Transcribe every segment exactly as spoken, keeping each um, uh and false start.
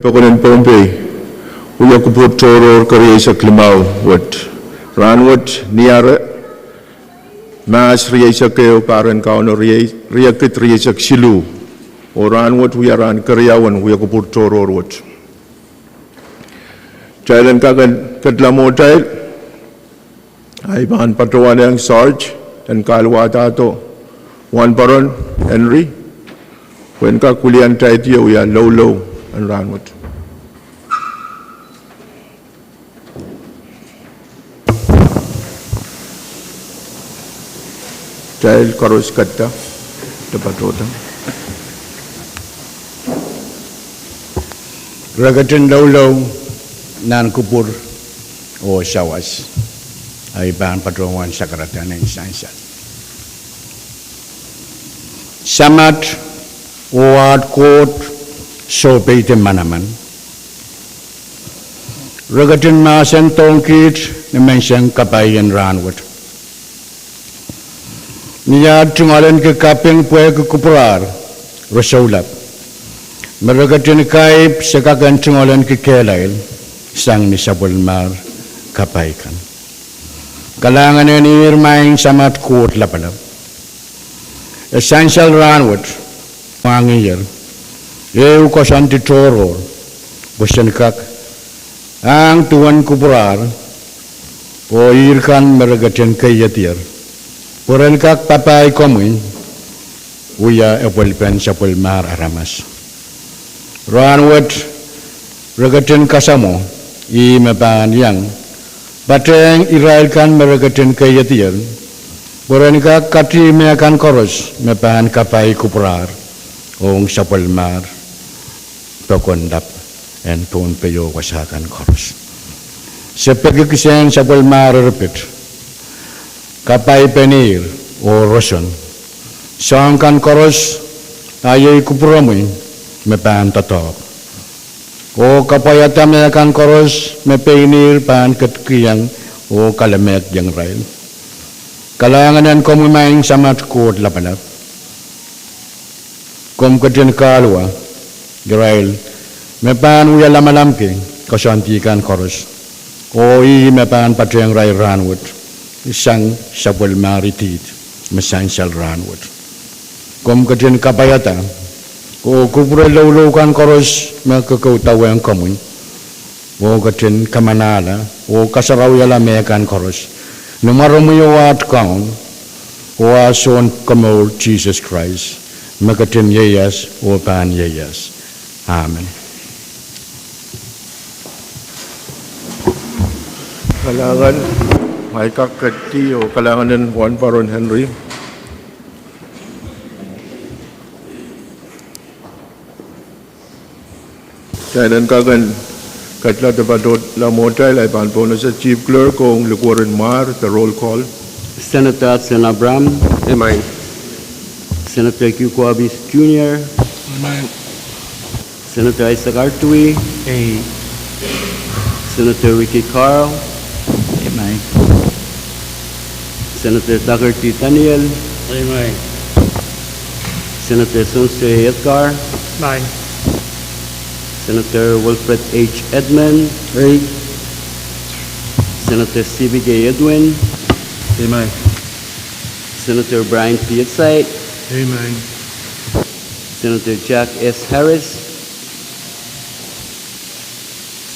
pokon en Pohnpei, wia kupwur tohrohr kerieisek limau wet. Rahnwet Niare, Mahs rieisek ehu, pahr en Kauno riei-, riekid rieisek siluh. Oh rahnwet wia rahn keriaun wia kupwur tohrohr wet. Kitail en kak en ketla mwohtail, ahi pahn patohwan ehng Sarge en kahlwahdahdo Wahnpoaron Henry, pwehn kak wilian taidi oh wia loulou en rahnwet. Kitail koaros ketla, de patohda. Re ketin loulou nan kupwur oh sawas, ahi pahn patohwan sakarada nan sansal. Samat oh aht Koht, sohpeidi manaman, re ketin mahsendohng kiht ni menseng kapai en rahnwet. Ni aht tungoalenki kaping pwehki kupwur ahr rosoulap, me re ketin kaip se kak en tungoalenki kehlail sang ni sapwellimahr kapai kan. Kalahngan en ihr, maing Samat Koht Lapalap. E sansal rahnwet, mwahngih ehu koasoandi tohrohr, pwe sen kak ahng duwen kupwur ahr oh ihr kan me re ketin keiehdier, pwe ren kak papah komwi wia epwelpen sapwellimahr aramas. Rahnwet re ketin kasamwo ih me pahn iang patehng irail kan me re ketin keiehdier, pwe ren kak kati mehkan koaros me pahn kapai kupwur ahr ong sapwellimahr pokon lap en Pohnpei oh wasa kan koaros. Se peki kisehn sapwellimahr erpit, kapai penir oh roson, soahng kan koaros, a iei kupwuromwi me pahn doadoahk, oh kapwaiada mehkan koaros me peinir pahn ketikihong oh kalemehkiong irail. Kalahngan en komwi, maing Samat Koht Lapalap. Komw ketin kahluwa irail me pahn wia lamalamki koasoandi kan koaros, oh ih me pahn patehng irail rahnwet sang sapwellimahr idid me sansal rahnwet. Komw ketin kapaiada oh kupwure loulou kan koaros me kokoudawehng komwi, oh ketin kamanahla oh kasarawihala mehkan koaros, ni mwaromwi oh aht Kaun oh aht Sounkomour Sises Krais, me ketin ieias oh pahn ieias. Amen. Kalahngan, ahi kak keti oh kalahngan en Wahnpoaron Henry. Kitail en kak en ketla de patohla mwohtail, ahi pahn pohnese Chief Clerk ong likwer en mwahr de roll call. Senator Hudson Abraham. Emein. Senator Q Kuobis Junior. Emein. Senator Isaac Artui. Ei. Senator Ricky Carl. Emein. Senator Tucker T. Daniel. Emein. Senator Sons J. Edgar. Emein. Senator Wilfred H. Edmund. Ei. Senator Stevie K. Edwin. Emein. Senator Brian P. Etsait. Emein. Senator Jack S. Harris.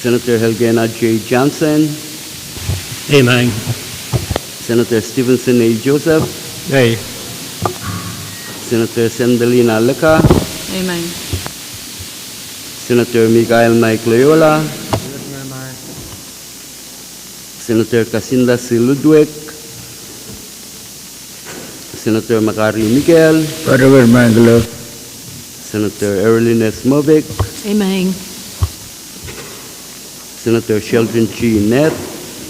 Senator Elgena J. Johnson. Emein. Senator Stevenson A. Joseph. Ei. Senator Sandelina Leka. Emein. Senator Michael Mike Loyola. Emein. Senator Kasinda C. Ludwig. Senator Makari Mikael. Patohwan Mangala. Senator Erilin S. Moavik. Emein. Senator Sheldon G. Neth.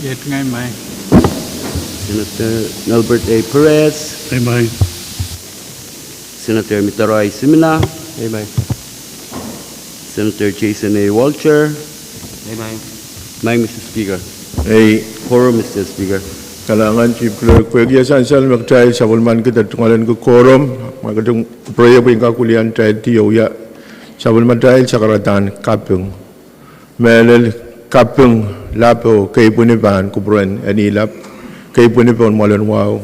Iet ngehi, emein. Senator Nelbert A. Perez. Emein. Senator Mitaro I. Simina. Emein. Senator Jason A. Walter. Emein. Maing Mister Speaker. Ei. Quorum, Mister Speaker. Kalahngan Chief Clerk. Pwehki e sansal me kitail sapwellimanki de tungoalenki quorum, ma kitail en pwurehng pwe en kak wilian taidi oh wia sapwellimatail sakaradahn kaping. Mehlel kaping lap oh kei pwini pahn kupwuren Eni Lap, kei pwini pohn mwoalen wahu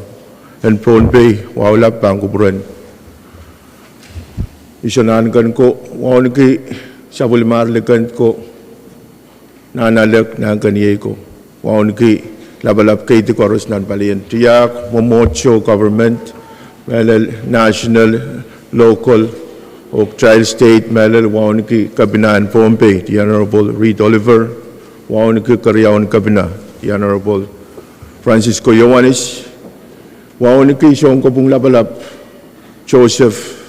en Pohnpei, wahu lap pahn kupwuren Iso Nahnken ko, wauneki sapwellimar likend ko, Nahnalek, Nahnken Iei ko. Wauneki lapalap keidi koaros nan palien tiahk, mwomwohdiso, government, mehlel national, local, oh kitail state mehlel. Wauneki Kepina en Pohnpei, the Honorable Reed Oliver. Wauneki keriaun Kepina, the Honorable Francisco Ioanis. Wauneki sounkopwung lapalap Joseph,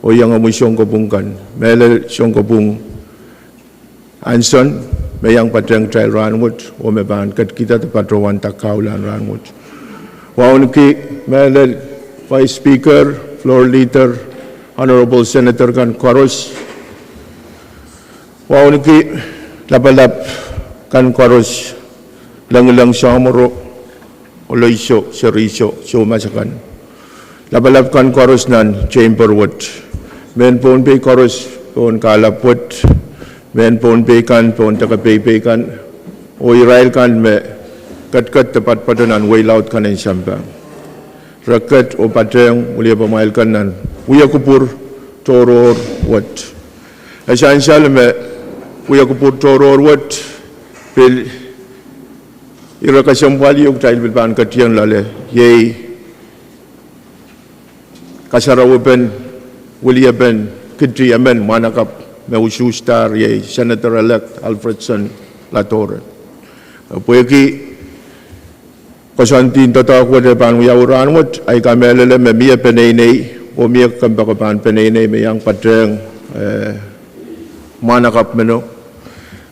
oh iangomwi sounkopwung kan, mehlel sounkopwung Anson, me iang patehng kitail rahnwet oh me pahn ketkihda de patohwanda kahulahn rahnwet. Wauneki mehlel Vice Speaker, Floor Leader, Honorable Senator kan koaros. Wauneki lapalap kan koaros, Lengileng, Samoro, Oloiso, Seriso, soumas akan. Lapalap kan koaros nan chamber wet. Mehn Pohnpei koaros pohn kahlap wet. Mehn Pohnpei kan pohn deke peipei kan, oh irail kan me ketiket de poatopoat nan wehi laud kan en sampah. Re ket oh patehng wiliepamwail kan nan wia kupwur tohrohr wet. E sansal me wia kupwur tohrohr wet pil ire kesempwal ieu kitail pil pahn ketieng loale, iei kasarawipen wiliepen kiti emen mwahnakapw me usuhsdahr, iei Senator-elect Alfredson Ladore. Pwehki koasoandi doadoahk wet e pahn wiawi rahnwet, ahi kamehlele me mie peneinei, oh mie kompoakepahn peneinei me iang patehng mwahnakapw meno.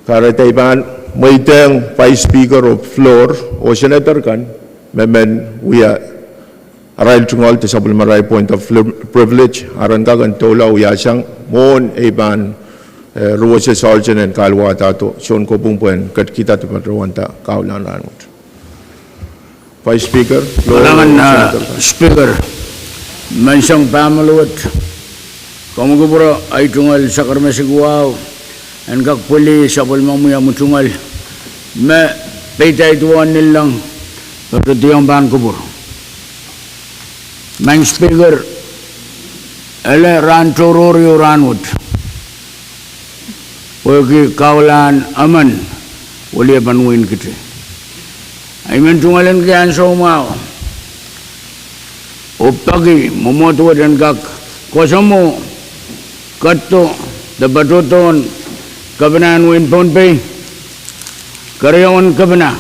Kahrehda I pahn mweidehng Vice Speaker oh Floor oh Senator kan me men wia arail tungoal de sapwellimarail point of privilege, a ren kak en doula wiasang mwohn ei pahn ruwese soahlten en kahlwahdahdo sounkopwung pwehn ketkihda de patohwanda kahulahn rahnwet. Vice Speaker, Floor, Speaker, menseng pamala wet, komw kupwure ahi tungoal sakarmesik wahu en kak pwili sapwellimomwi omw tungoal me peidahn duwen nillong, patohdiong pahn kupwur. Maing Speaker, ele rahn tohrohr ieu rahnwet pwehki kahulahn emen wiliepen wehin Kiti. I men tungoalenki ansou mwahu oh peki mwomwohd wet en kak koasoamwo ketido de patohdohn Kepina en wehin Pohnpei, keriaun Kepina,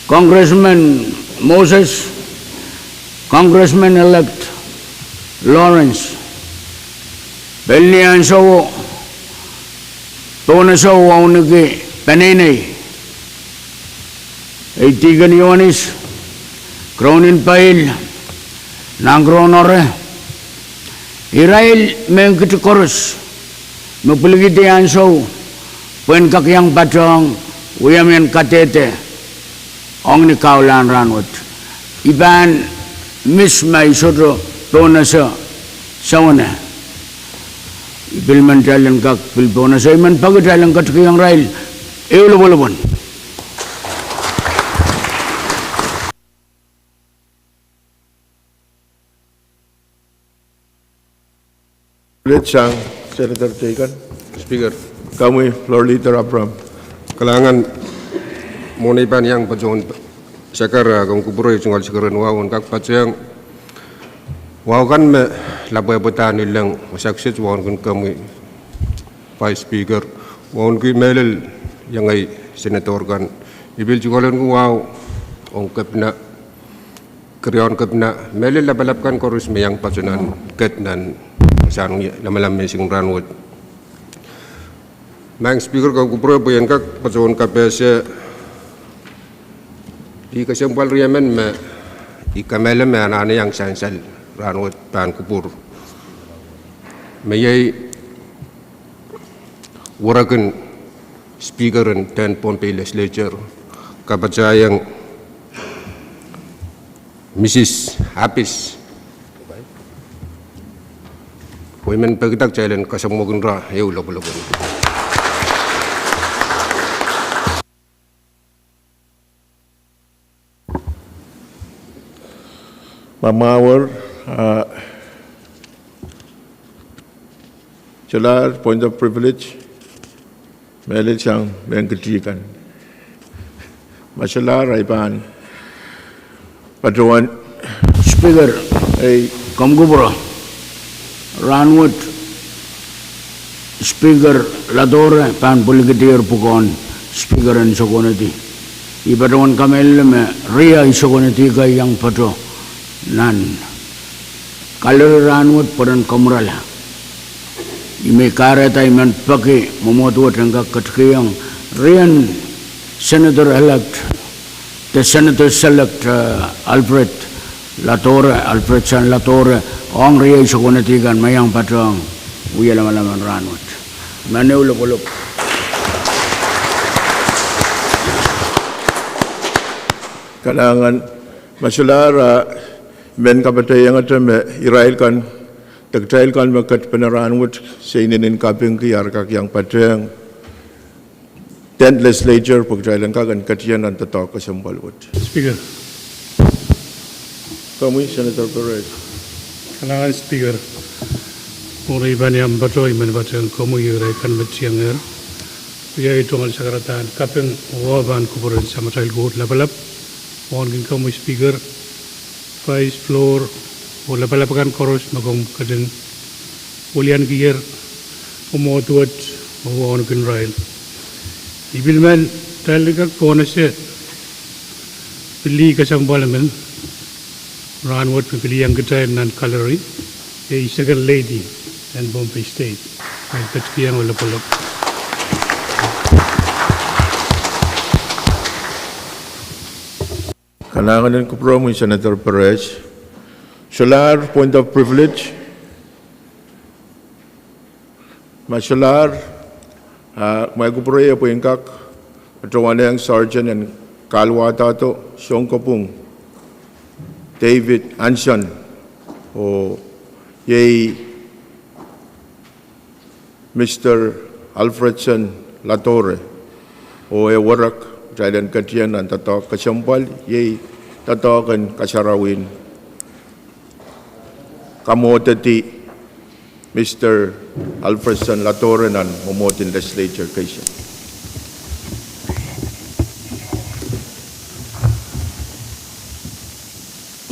Congressman Moses, Congressman-elect Lawrence, pil ni ansouo, pohnesou wauneki peneinei, ei Dihken Ioanis, Kraunin Pail, Nahnkroun Ore, irail mehn Kiti koaros me pwilikihdi ansou pwehn kak iang patohng wia mehn kadehde ong ni kahulahn rahnwet. I pahn mis ma I sohte pohnese sawene. I pil men kitail en kak pil pohnese, I men peki kitail en ketikihong irail ehu lopwolopwon. Sang Senator Teikan. Speaker. Komwi Floor Leader Abraham. Kalahngan, mwohn ei pahn iang patohwan sakar, komw kupwure tungoal sakar en wahu en kak patehng wahu kan me lapwehpwadahn nillong, wasa kiset wauneki komwi Vice Speaker, wauneki mehlel iengei Senator kan. I pil tungoalenki wahu ong Kepina, keriaun Kepina, mehlel lapalap kan koaros me iang patohnan ket nan wasahn lamalam menseng rahnwet. Maing Speaker, komw kupwure pwe I en kak patohwan kapehse lih kesempwal riemen me I kamehlele me anahne iang sansal rahnwet pahn kupwur, me iei werek en Speaker en Pohnpei Legislature, kapatahieng Mrs Happis, I men pekida kitail en kasamwokin rah ehu lopwolopwon. Ma mwahu wet, ah, solahr point of privilege, mehlel sang mehn kitikan. Ma solahr, I pahn patohwan. Speaker, ei, komw kupwure. Rahnwet Speaker Latore pahn pwilikihdier pwukoahn Speaker en Sokounedi. I patohwan kamehlele me riei Sokounedi kei iang patoh nan gallery rahnwet pwe ren kamwurala. I men kahrehda I men peki mwomwohd wet en kak ketikihong rien Senator-elect, the Senator-select, eh, Alfred Latore, Alfredson Latore, ong riei Sokounedi kan me iang patohwan wia lamalam en rahnwet. Mehn ehu lopwolopw. Kalahngan, ma solahr, ah, I men kapatahiengete me irail kan, de kitail kan me ketpene rahnwet, se inenen kapingki ar kak iang patehng then legislature pwe kitail en kak en ketien nan doadoahk kesempwal wet. Speaker. Komwi Senator Perez. Kalahngan Speaker. Mwurin I pahn iang patoh, I men patehng komwi irail kan me tiengehr. Riei tungoal sakarada en kaping oh pahn kupwuren Samatail Koht Lapalap, wauneki komwi Speaker, Vice, Floor, oh lapalap akan koaros me komw ketin wiliankier mwomwohd wet oh wauneki irail. I pil men, kitail en kak pohnese pil lih kesempwal men rahnwet me pil iang kitail nan gallery, ei Second Lady en Pohnpei State. Ei ketikihong lopwolopw. Kalahngan en kupwuromwi Senator Perez. Solahr point of privilege. Ma solahr, ah, kumwail kupwure ie pwe I en kak patohwanehng Sergeant en Kahlwadoado Sounkopwung David Anson, oh iei Mister Alfredson Latore, oh eh werek kitail en ketien nan doadoahk kesempwal, iei doadoahk en kasarawien kamwohdedi Mister Alfredson Latore nan mwomwohdin legislature case.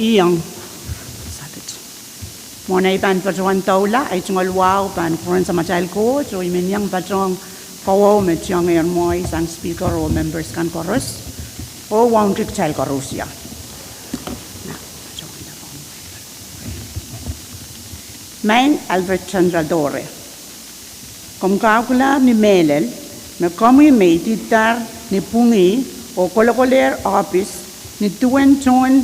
Iang. Mwohn ei pahn patohwan doula, ei tungoal wahu pahn kupwuren Samatail Koht, oh I men iang patohwan kawauwih me tiengehr mwohn sang Speaker oh members kan koaros, oh wauneki kitail koaros ia. Maing Alfredson Latore, komw kakuhla ni mehlel me komwi me ididar ni pwungih oh kolokolehr ohpis ni duwen tohn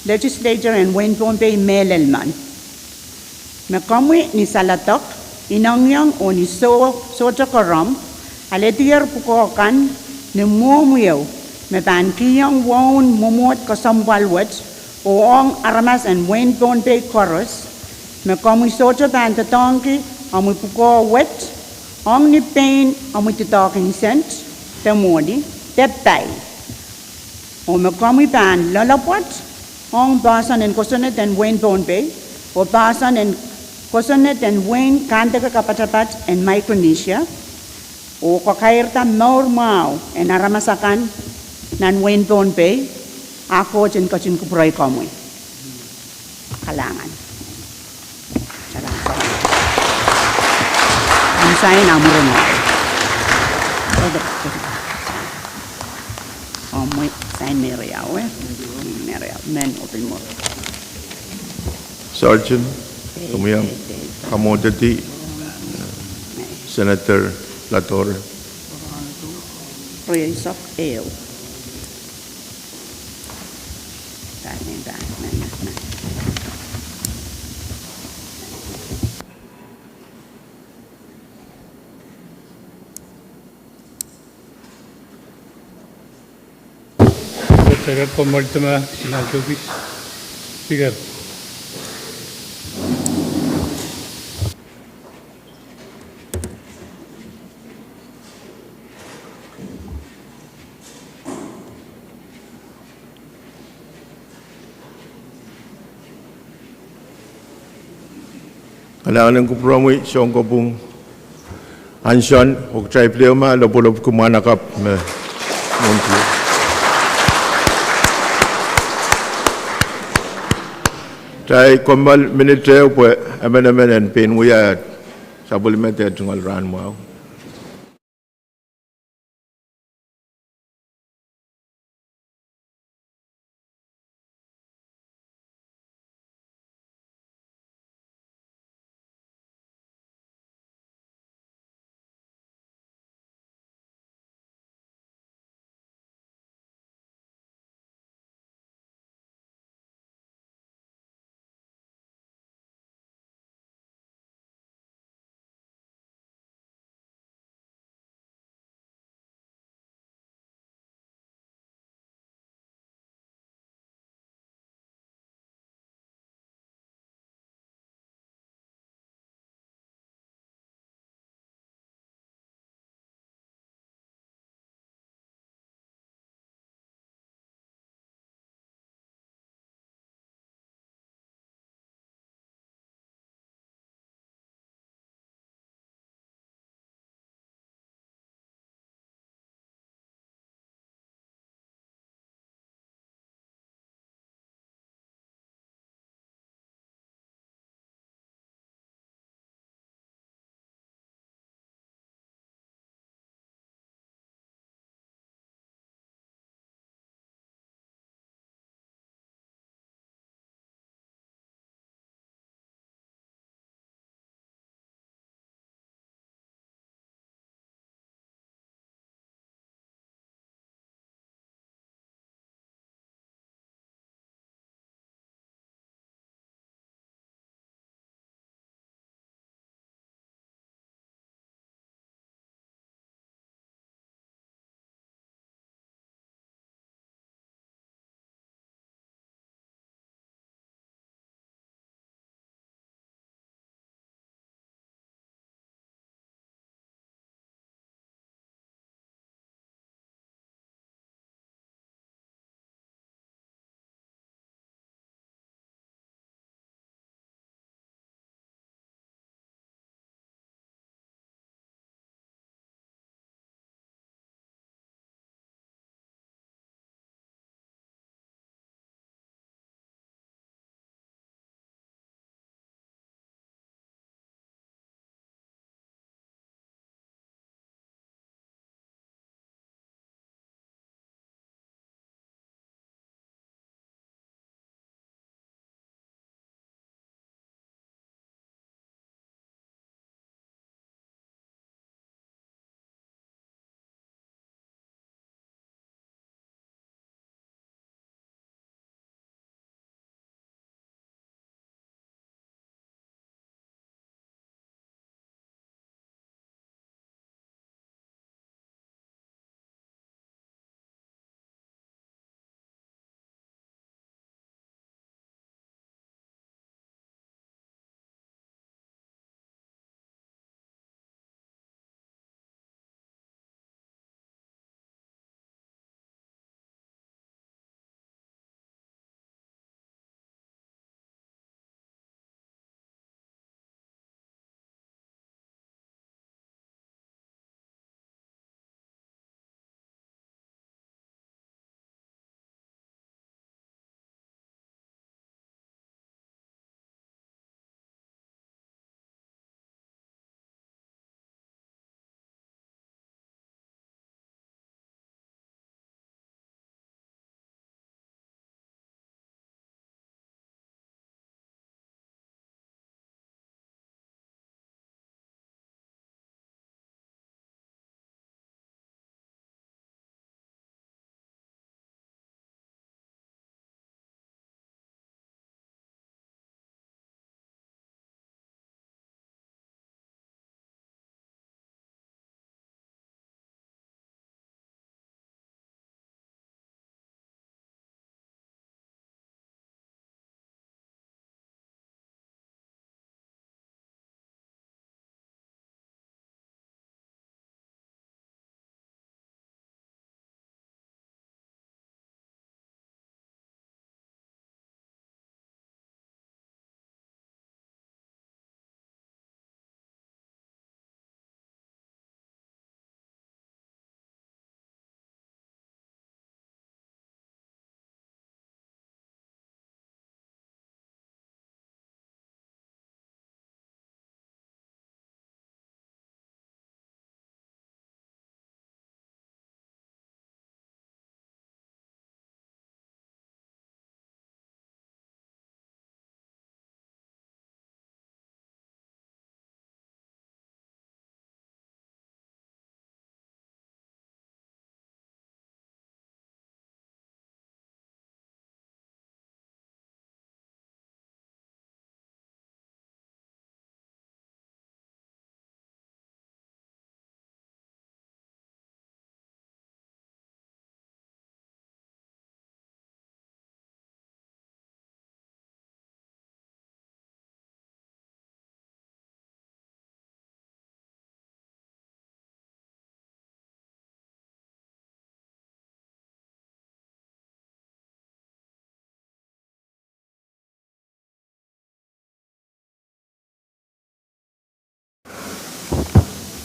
legislature en wehin Pohnpei mehlel men. Me komwi ni saledek, inengieng oh ni soh, sohte koaroahm, alehdier pwukoa kan ni mwohmw ieu me pahn kihong waun mwomwohd kesempwal wet, oh ong aramas en wehin Pohnpei koaros, me komwi sohte pahn doadoahngki omwi pwukoa wet, ong ni pein omwi doadoahk en sent, de mwohni, de pai. Oh me komwi pahn loalopwoat ong poahsoan en kosonned en wehin Pohnpei, oh poahsoan en kosonned en wehin Kandeke Kapatapat en Micronesia, oh kakairada mour mwahu en aramas akan nan wehin Pohnpei, a Koht en ketin kupwurei komwi. Kalahngan. Kalahngan. Omw sain amw rongo. Omw sain me riau, eh? Me riau, men opil mwo. Sergeant, komwi iang kamwohdedi Senator Latore. Rieisek ehu. Speaker. Kalahngan en kupwuromwi Sounkopwung Anson, oh kitail pil ehu ma lopwolopwki mwahnakapw me mwohn pwuhk. Kitail kommoal minit ehu pwe emenemen en pein wia sapwellime dehr tungoal rahn mwahu.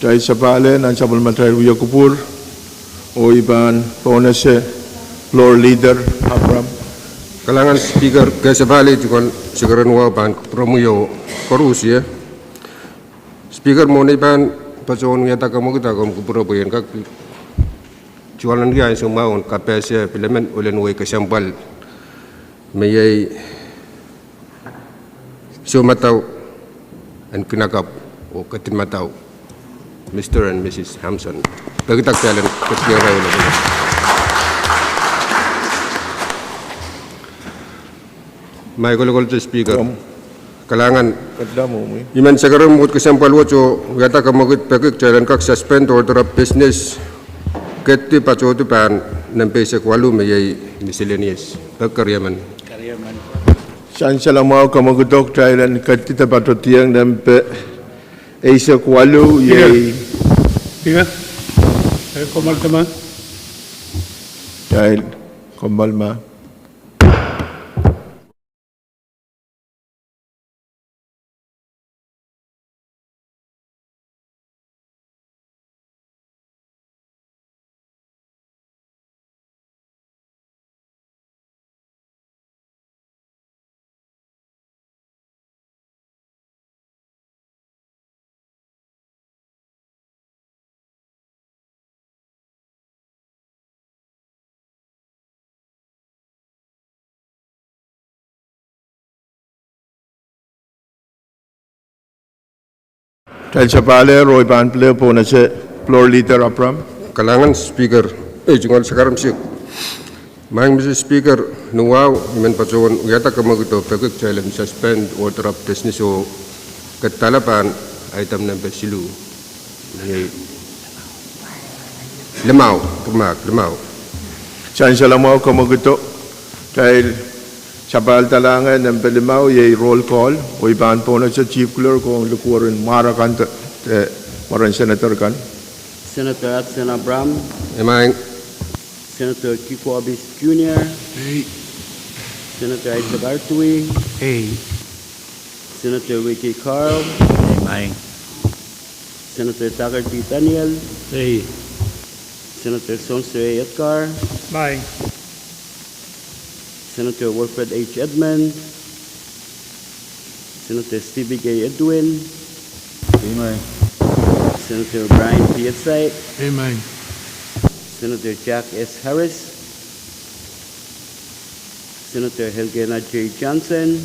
Kitail sapahl nan sapwellimatail wia kupwur, oh I pahn pohnese Floor Leader Abraham. Kalahngan Speaker, kitail sapahl tungoal sekerenwahu pahn kupwuromwi oh koarusie. Speaker, mwohn ei pahn patohwan wiahda kamwekid, komw kupwure pwe I en kak tungoal ni ansou mwahu en kapehse pilemen ohl en wehi kesempwal me iei soumadau en kinakapw oh kedimadau, Mister and Missus Hampson. Pekida kitail en ketiket irail. Mai kolokolte Speaker. Kalahngan. I men sekerem wet kesempwal wet oh wiahda kamwekid peki kitail en kak suspend order of business, kedi patohdo pahn nempe eisek waluh me iei miscellaneous. Peki keriemen. Sansal mwahu kamwekid, kitail en kedi patohdiong nempe eisek waluh iei. Speaker, eh, kommoal ma. Kitail kommoal ma. Kitail sapahl, oh I pahn pil pohnese Floor Leader Abraham. Kalahngan Speaker, eh, tungoal sekerem sik. Maing Mister Speaker, ni wahu I men patohwan wiahda kamwekid oh peki kitail en suspend order of business oh kedala pahn item nempe siluh. Iei limau, rimahk, limau. Sansal mwahu kamwekid, kitail sapahl dalahnge nempe limau iei roll call, oh I pahn pohnese Chief Clerk ong likwerih en mwar akan de, de mwaren Senator kan. Senator Hudson Abraham. Ei maing. Senator Kiko Abis Junior. Ei. Senator Isaac Artui. Ei. Senator Ricky Carl. Ei maing. Senator Tucker T. Daniel. Ei. Senator Songster A. Edgar. Maing. Senator Wilfred H. Edmund. Senator Stevie K. Edwin. Ei maing. Senator Brian P. Essait. Ei maing. Senator Jack S. Harris. Senator Elkena J. Johnson.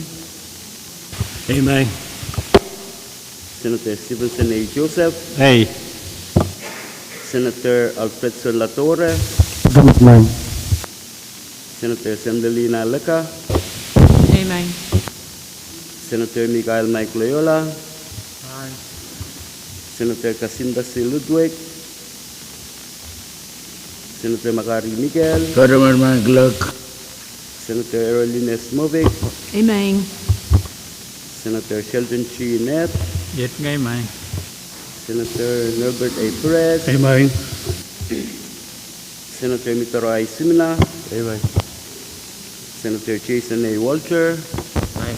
Ei maing. Senator Stevenson A. Joseph. Ei. Senator Alfredson Ladore. Ei maing. Senator Sandalina Leka. Ei maing. Senator Michael Mike Loyola. Ei maing. Senator Kasinda C. Ludwig. Senator Makari Mikael. Ei maing, Clerk. Senator Erolines Movic. Ei maing. Senator Sheldon G. Neth. Ei maing. Senator Norbert A. Perez. Ei maing. Senator Mitaro I. Simina. Ei maing. Senator Jason A. Walter. Ei maing.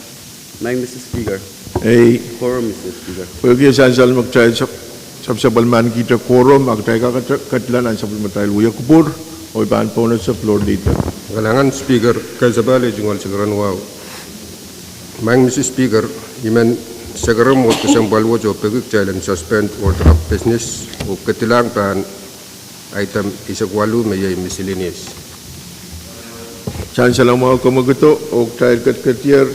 Maing Mister Speaker. Ei. Quorum, Mister Speaker. Pwehki sansal me kitail sap-, sapwellimaniki quorum, a kitail kak kedla nan sapwellimatail wia kupwur, oh I pahn pohnese Floor Leader. Kalahngan Speaker, kitail sapahl tungoal sekerenwahu. Maing Mister Speaker, I men sekerem wet kesempwal wet oh peki kitail en suspend order of business oh kedilahng pahn item eisek waluh me iei miscellaneous. Sansal mwahu kamwekid, oh kitail kedkedier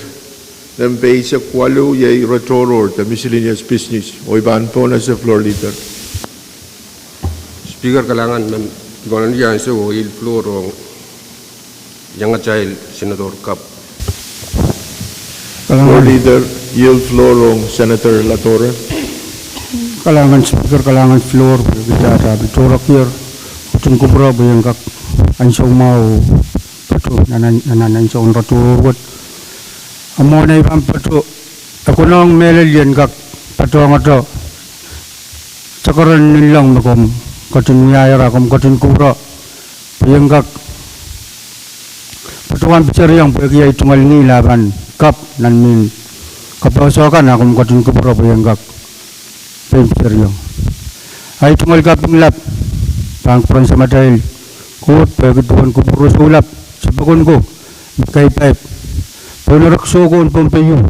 nempe eisek waluh iei retohrohr de miscellaneous business, oh I pahn pohnese Floor Leader. Speaker, kalahngan, I men kihong ni ansou oh yield floor ong iangatail Senator kapw. Floor Leader, yield floor ong Senator Ladore. Kalahngan Speaker, kalahngan floor, pwehki dahme I tohrohr, ketin kupwure pwe I en kak ansou mwahu patoh nan, nan, nan ansoun retohrohr wet. A mwohn ei pahn patoh, e konehng mehlel I en kak patohwanohng sakaradahn nin leng me komw ketin wiahier, a komw ketin kupwure pwe I en kak patohwan piseriong pwehki ei tungoal ngihl a pahn kapw nan mehn kapehse kan, a komw ketin kupwure pwe I en kak pein piseriong. Ahi tungoal kaping lap pahn kupwuren samatail Koht pwehki duwen kupwur rosoulap, sapwokon ko me keipaip pohn erekiso ko en Pohnpei iou,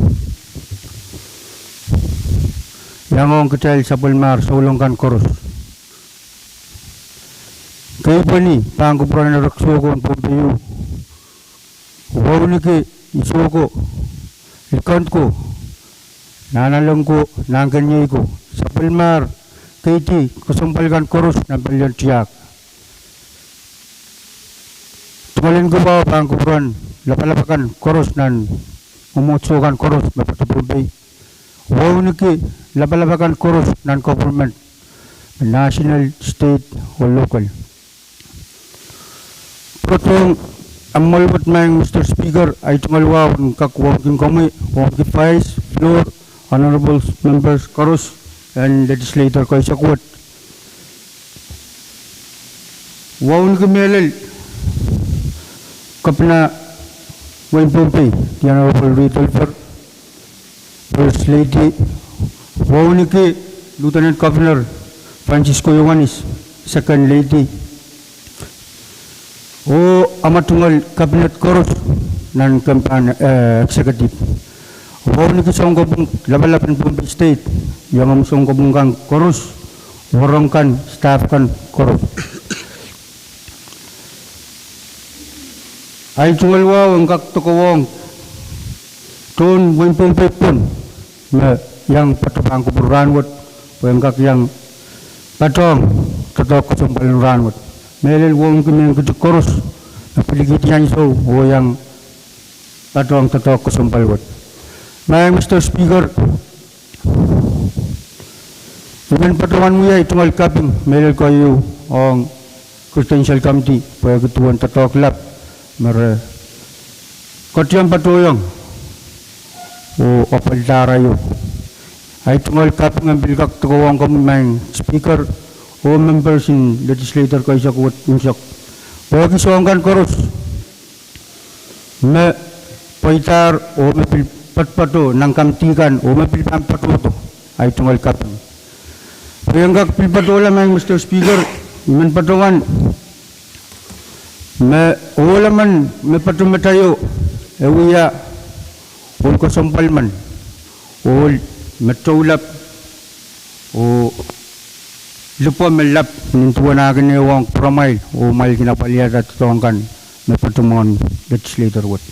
iangohng kitail sapwellimar souleng kan koaros. Keipweni pahn kupwuren erekiso ko en Pohnpei iou, wauneki iso ko, likend ko, nahnalek ko, nahnkeniei ko, sapwellimar keidi kesempwal kan koaros nan palien tiahk. Tungoal en kawahu pahn kupwuren lapalap akan koaros nan mwomwohdiso kan koaros me poatopohn Pohnpei, wauneki lapalap akan koaros nan government, national, state oh local. Pwurodohng amwal wet, Maing Mister Speaker, ahi tungoal wahu en kak wauneki komwi, wauneki Vice, Floor, Honorable Members koaros en Legislature kaisek wet. Wauneki mehlel Kepina wehin Pohnpei, the Honorable Reed Oliver, First Lady, wauneki Lieutenant Governor Francisco Iohannis, Second Lady, oh ahmw tungoal cabinet koaros nan kempan, eh, executive. Wauneki sounkopwung lapalap en Pohnpei State, iangomw sounkopwung kan koaros, wereng kan, staff kan koaros. Ahi tungoal wahu en kak dokowohng tohn wehin Pohnpei pwon me iang patohwan kupwur rahnwet, pwe en kak iang patohwan doadoahk kesempwal en rahnwet. Mehlel wauneki mehn kiti koaros me pwilikihdi ansou oh iang patohwan doadoahk kesempwal wet. Maing Mister Speaker, I men patohwan wia ahi tungoal kaping mehlel keieu ong Credential Committee pwehki duwen doadoahk lap me re koadoahng patohwan oh apwaldahr aio. Ahi tungoal kaping en pil kak dokowohng komwi, Maing Speaker, oh members en Legislature kaisek wet unsek, pwehki soahng kan koaros me pweidahr oh me pil poatopoatoh nan kamidi kan oh me pil pahn patohdo, ahi tungoal kaping. Pwe en kak pil patohla, Maing Mister Speaker, I men patohwan me ohl emen me patoh metaio e wia ohl kesempwal men, ohl me toulap oh lipwo me lap nin duwen ah kin ehuong pwuramwail oh mwail kin apwaliada doadoahk kan me patohwan Legislature wet.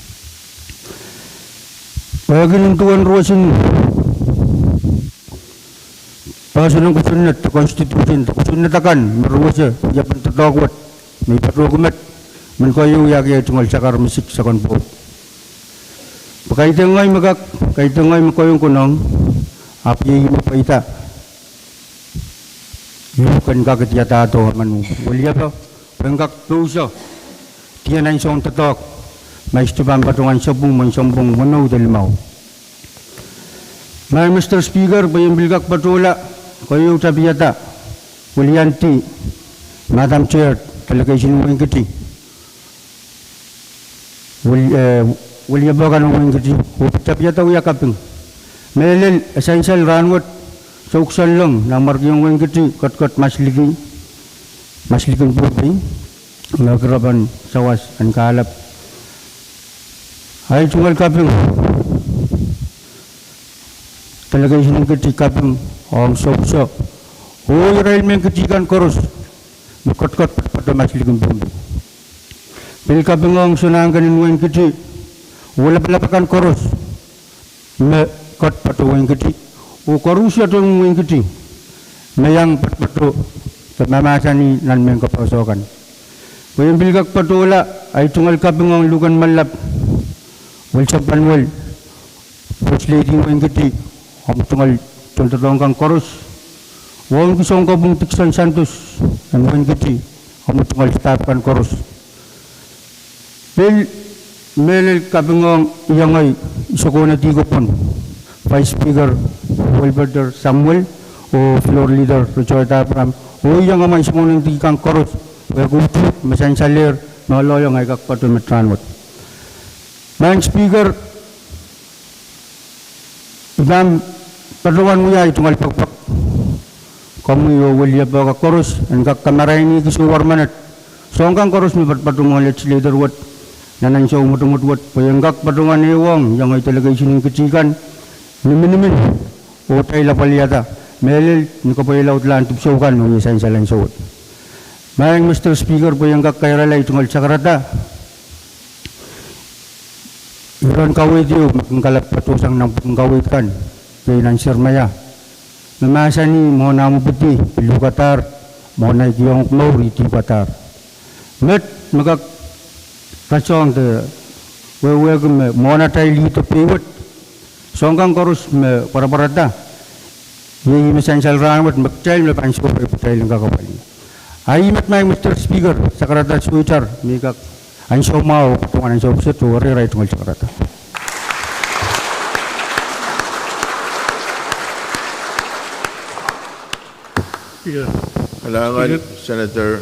Pwehki nin duwen roson poahsoan en kosonned, the Constitution, de kosonned akan me re wia, wiepen doadoahk wet me I patohki met, men keieu iahki ahi tungoal sakar me siksakon pwoud. Pwe kaidehn ngehi me kak, kaidehn ngehi me kohieng konehng, ahpw iei me pweida luhk en kak diadahdo emen weliape, pwe en kak pouso dien ansoun doadoahk, ma I sohte pahn patohwan sapwung mwohn sounpwong weneu de limau. Maing Mister Speaker, pwe I en pil kak patohla keieu tapiada, weliandi Madam Chair, delegation en Wenkiti, wel-, eh, weliepe kan en Wenkiti, oh pil tapiada wia kaping. Mehlel e sansal rahnwet, soukisenleng, nan mwarkien Wenkiti, ketiket Masliki, Maslikin Pohnpei, me kirepen sawas en kahlap. Ahi tungoal kaping, delegation en Wenkiti, kaping ong soukiso oh irail mehn Kiti kan koaros me ketiket patopato Maslikin Pohnpei. Pil kaping ong Sonahnken en Wenkiti oh lapalap akan koaros me ketiket patopato Wenkiti, oh koaruhsie tohn Wenkiti me iang patopato de mahmahsanih nan mehn kapehse kan. Pwe I en pil kak patohla ahi tungoal kaping ong luhken mallap, Welsompanuel, First Lady en Wenkiti, omw tungoal tohndoadoahk kan koaros, wauneki sounkopwung Dickson Santos en Wenkiti, omw tungoal staff kan koaros. Pil mehlel kaping ong iengei, I sokohnehdiko pwon, Vice Speaker Welbert Samuel, oh Floor Leader Richard Abraham, oh iengei me I sokohnehdiki kan koaros, pwehki uhd me sansalehr me loaloalong ahi kak patopato met rahnwet. Maing Speaker, I pahn patohwan wia ahi tungoal pekipek Komwi oh weliepe kan koaros en kak kamarainihki souwar menet. Soahng kan koaros me patohwan legislator wet nan ansou mwotomwot wet, pwe en kak patohwan ehuong iangei delegation en kitikan, ni minimin, oh atail apwalihada mehlel ni kapwaiada laud en dipwisou kan me wia sansal ansou wet. Maing Mister Speaker, pwe en kak kairala ei tungoal sakarada iren kaweid ehu me kin kalap patohsang nan pwuken kaweid kan, iei nan Seremaia, me mahsanih, mwohn ahmw ipwidi pil uhkadahr, mwohn ahi kihong uhk mour I dihpadahr. Met me kak rasehng de wehwehki me mwohn atail ihte pei wet, soahng kan koaros me pwarapwarada, iei ih me sansal rahnwet me kitail me pahn sohte pwe kitail en kak apwalih. A ih met, Maing Mister Speaker, sakarada souitar me I kak ansou mwahu patohwan ansou kiset oh eri ei tungoal sakarada. Kalahngan Senator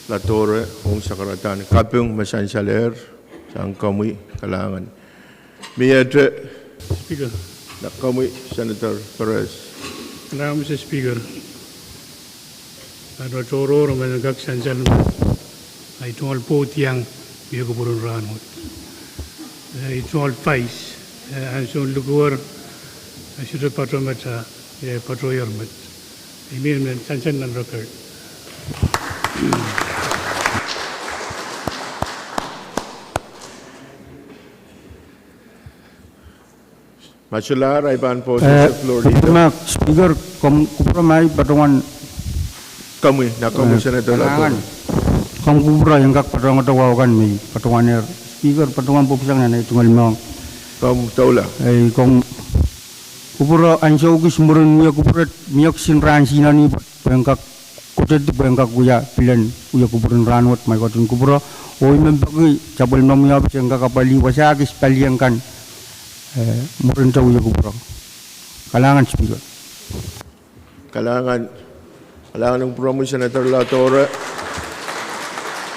Latore ong sakaradahn kaping me sansalehr sang komwi. Kalahngan. Miehte, Speaker. Komwi Senator Perez. Kalahngan Mister Speaker. Ahn tohrohr me kak sansal me ei tungoal pwoud iang wia kupwuren rahnwet, ei tungoal pais, eh, ansoun likwer, eh, sohte patoh met, eh, patohier met. I men sansal nan record. Ma solahr, I pahn pwoson Speaker, komw kupwure ma I patohwan, komwi, nan komwi Senator Latore, komw kupwure en kak patohwanohng wahu kan me I patohwanehr. Speaker, patohwan pwupwusang nan ei tungoal mohngiong. Komw doula. Ei, komw kupwure ansou kis mwurin wia kupwure, mie kisin rahn sihnonih pwe en kak kotehdi pwe en kak wia pilen wia kupwuren rahnwet, ma I ketin kupwure, oh I men peki sapwellimomwi ohpis en kak apwalih wasa kis palien kan, eh, mwurin wia kupwure. Kalahngan Speaker. Kalahngan, kalahngan en kupwuromwi Senator Latore.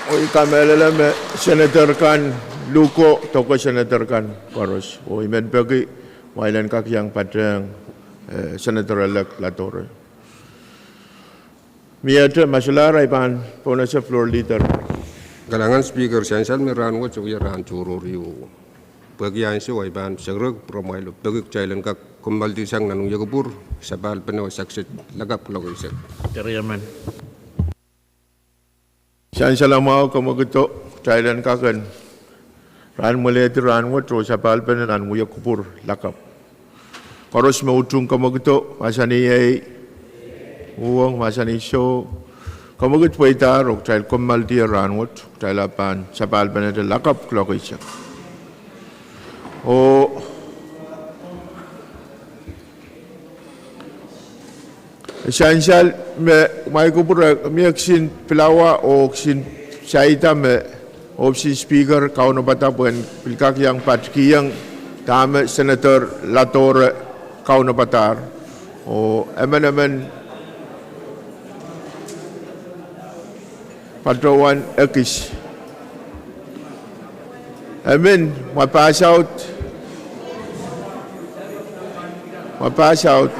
Oh I kamehlele me Senator kan luhko doke Senator kan koaros, oh I men peki ma I len kak iang patehng, eh, Senator-elect Latore. Miehte, ma solahr, I pahn pwonese Floor Leader. Kalahngan Speaker, sansal me rahnwet wia rahn tohrohr ieu. Pwehki ansou I pahn sengrek pwuramwail oh peki kitail en kak komoaldi sang nan wia kupwur, sapahlpene oh sakset lakapw kuloak eisek. Sansal mwahu komw ketido, kitail en kak en rahnmwelehdi rahnwet oh sapahlpene nan wia kupwur lakapw. Koaros me utung komw ketido, mahsanih ei, uhwong, mahsanih soh. Komw ketido pweidahr oh kitail komoaldi rahnwet, kitail ahpw pahn sapahlpenehte lakapw kuloak eisek. Oh sansal me, ma I kupwure, mie kisin pilawa oh kisin saida me ohpis en Speaker kaunopada pwehn pil kak iang patkihong dahme Senator Latore kaunopadahr, oh emenemen patohwan ekis. Emen, ma pass out, ma pass out.